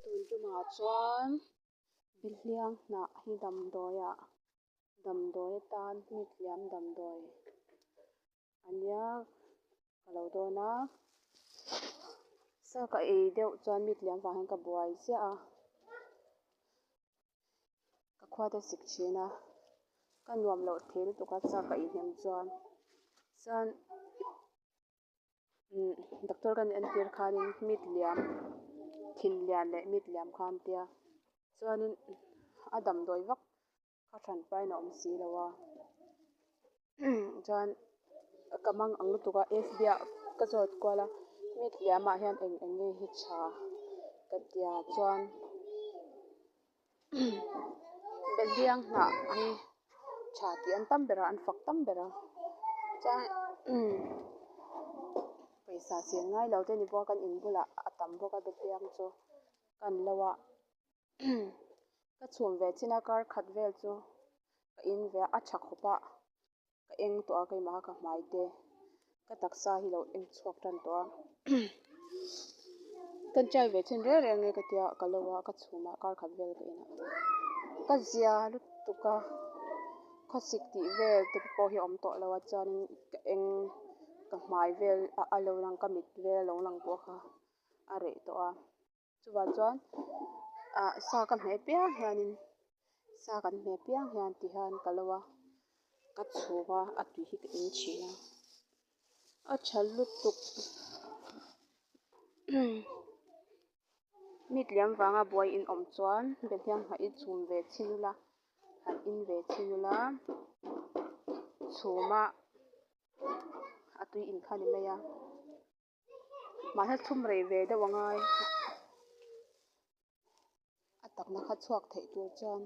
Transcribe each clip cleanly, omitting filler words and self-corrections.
Tun tumah chuan Behliang hnah hi damdawiah damdawi atan mitliam damdawi a nia ka lo dawn a sa ka ei deuh chuan mitliam vang hian ka buai ziah a ka khua te sik thin a ka nuam loh thei lutuk a sa ka ei hnem chuan chuan. Doctor kan entir khanin mit liam thin lian leh mit liam kha an tia chuanin a damdawi vak kha hran pahin a awm si lo a chuan ka mang ang lutuk a F B ah ka zawt kual a mit liamah hian eng eng nge hi tha ka tia chuan Behliang hnah hi tha tih an tam ber a an fak tam ber a chuan pawisa sen ngai lo te ni bawk a kan in bulah a tam bawk a behliang chu kan lo a ka chhum ve chin a kar khat vel chu ka in ve a a tha khawp a. Ka eng tawh a keimah ka hmai te ka taksa hi lo eng chhuak tan tawh a kan chai ve chin reng reng nge ka tia ka lo a ka chhum a kar khat vel ka en a ka zia lutuk a khawsik tih vel te pawh hi a awm tawh lo a chuanin ka eng ka hmai vel a lo lang ka mit vel a lo lang pawh kha a reh tawh a. Chuvang chuan ah sa ka hmeh piang hianin sa kan hmeh piang hian ti hian ka lo a ka chhum a a tui hi ka in thin a a tha lutuk mi tliam vanga buai in awm chuan behliang hnah i chhum ve chhin ula han in ve chhin ula chhum a a tui in kha a ni mai a. Mahse chhum rei ve deuh a ngai a takna kha chhuak theih tur chuan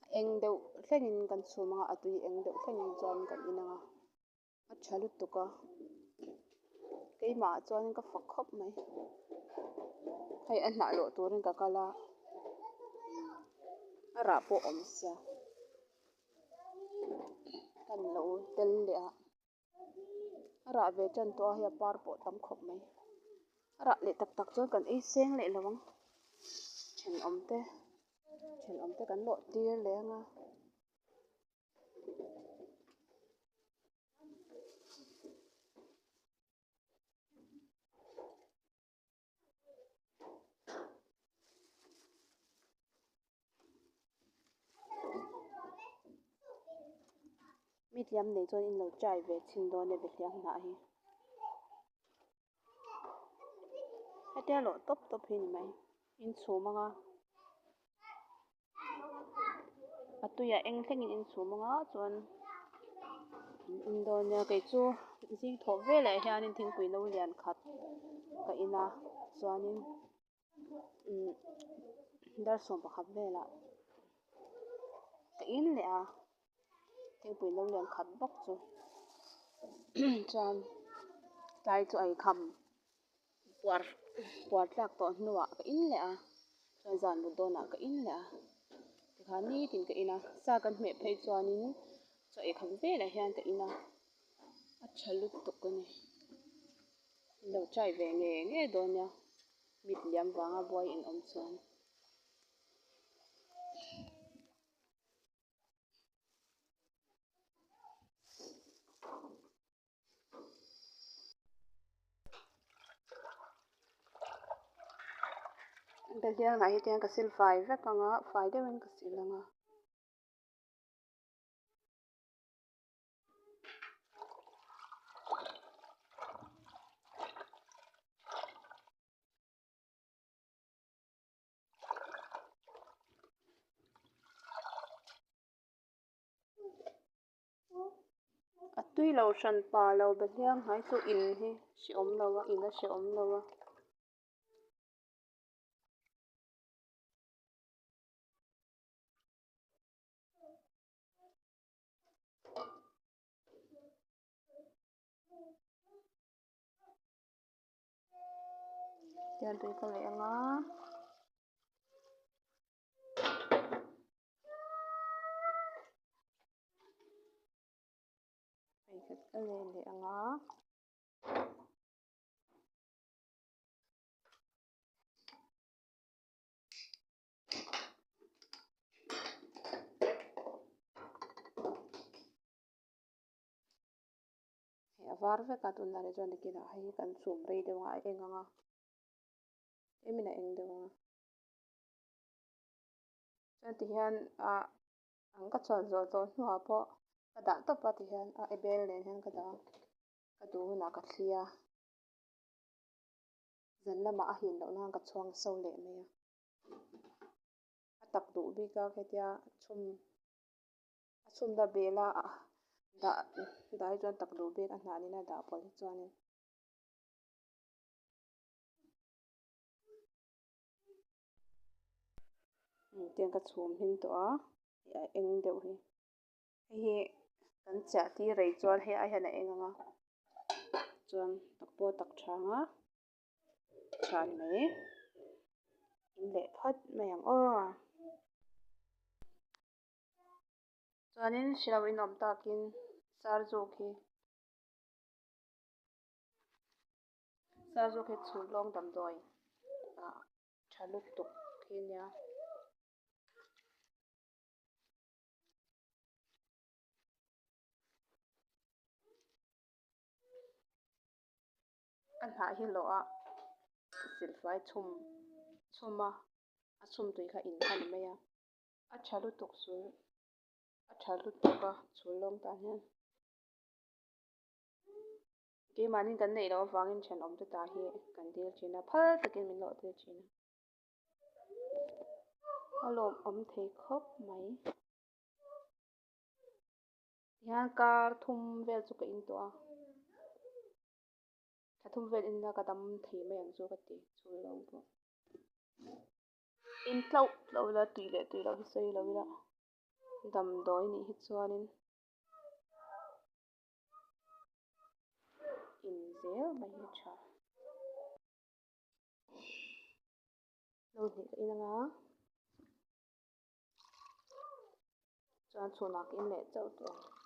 a eng deuh thlengin kan chhum anga a tui eng deuh thlengin chuan kan in anga a tha lutuk a keimah ah chuan ka fak khawp mai hei a hnah lawh turin ka kal a a rah pawh a awm sia kan lo tel leh a. A rah ve tan tawh a hei a par pawh tam khawp mai a rah leh tak tak chuan kan ei seng leh lo ang thenawm te thenawm te kan lawh tir leh ang a. Mi tliam nei chuan in lo chai ve chhin dawn e behliang hnah hi hetia lawh tawp tawp hi ni mai in chhum anga a tuiah eng thlengin in chhum anga chuan an in dawn nia kei chu zing thawh veleh hianin thingpui no lian khat ka in a chuanin umm dar sawm pakhat velah ka in leh a thingpui no lian khat bawk chu chuan tlai chu a inkham. Puar puar tlak tawh hnuah ka in leh a chuan zan mut dawnah ka in leh a tikhan nitin ka in a sa kan hmeh phei chuanin chaw ei khat velah hian ka in a a tha lutuk a ni in lo try ve ngei ngei dawn nia mit liam vanga buai in awm chuan. Behliangah hi tiang ka sil fai vek ang a fai deuhin ka sil ang a. A tui lo hran pa lo behliang hnai chu in hi hrehawm lo a in a hrehawm lo a. Tian tui ka leh anga. Pakhat ka leh leh ang a. var vek a tunah leh chuan nakinah hei hi kan chhum rei deuh ang a a eng ang a tlemin a eng deuh ang a chuan tihian ah ang ka chhuan zawh tawh hnuah pawh ka dah tawp a tihian a bel nen hian ka dah a ka duh hunah ka thli a zan lamah a hin loh nan ka chhuang so leh mai a a tak duh bik a hetia chhum a chhumna bel a dah dah hi chuan tak duh bik a hnah nena dah pawlh hi chuanin. Tiang ka chhum hmin tawh a a eng deuh hi hei hi kan chiah tir rei chuan hei ai hian a eng ang a chuan tak pawh a tak tha ang a tha a ni mai in leh phawt mai ang aw. Chuanin hrilh in awm takin sarzuk hi sarzuk hi chhul lawng damdawi ah tha lutuk hi a nia. A hnah hi lawh a silfai chhum chhum a a chhum tui kha in kha a ni mai a. A tha lutuk sul a tha lutuk a chhul lawng tan hian keimahni kan neih loh avangin thenawm te ta hi kan dil thin a phal takin min lawh tir thin a a lawmawm thei khawp mai tihian kar thum vel chu ka in tawh a thla thum vel in ila ka dam thei mai ang chu ka ti chhul lawng pawh. In tlauh tlauh ila tui leh tui loh hi sawi lo ila damdawi nih hi chuanin in zel mai hi a tha. Lo hnih ka in anga chuan chhunah ka in leh chauh tawh ang.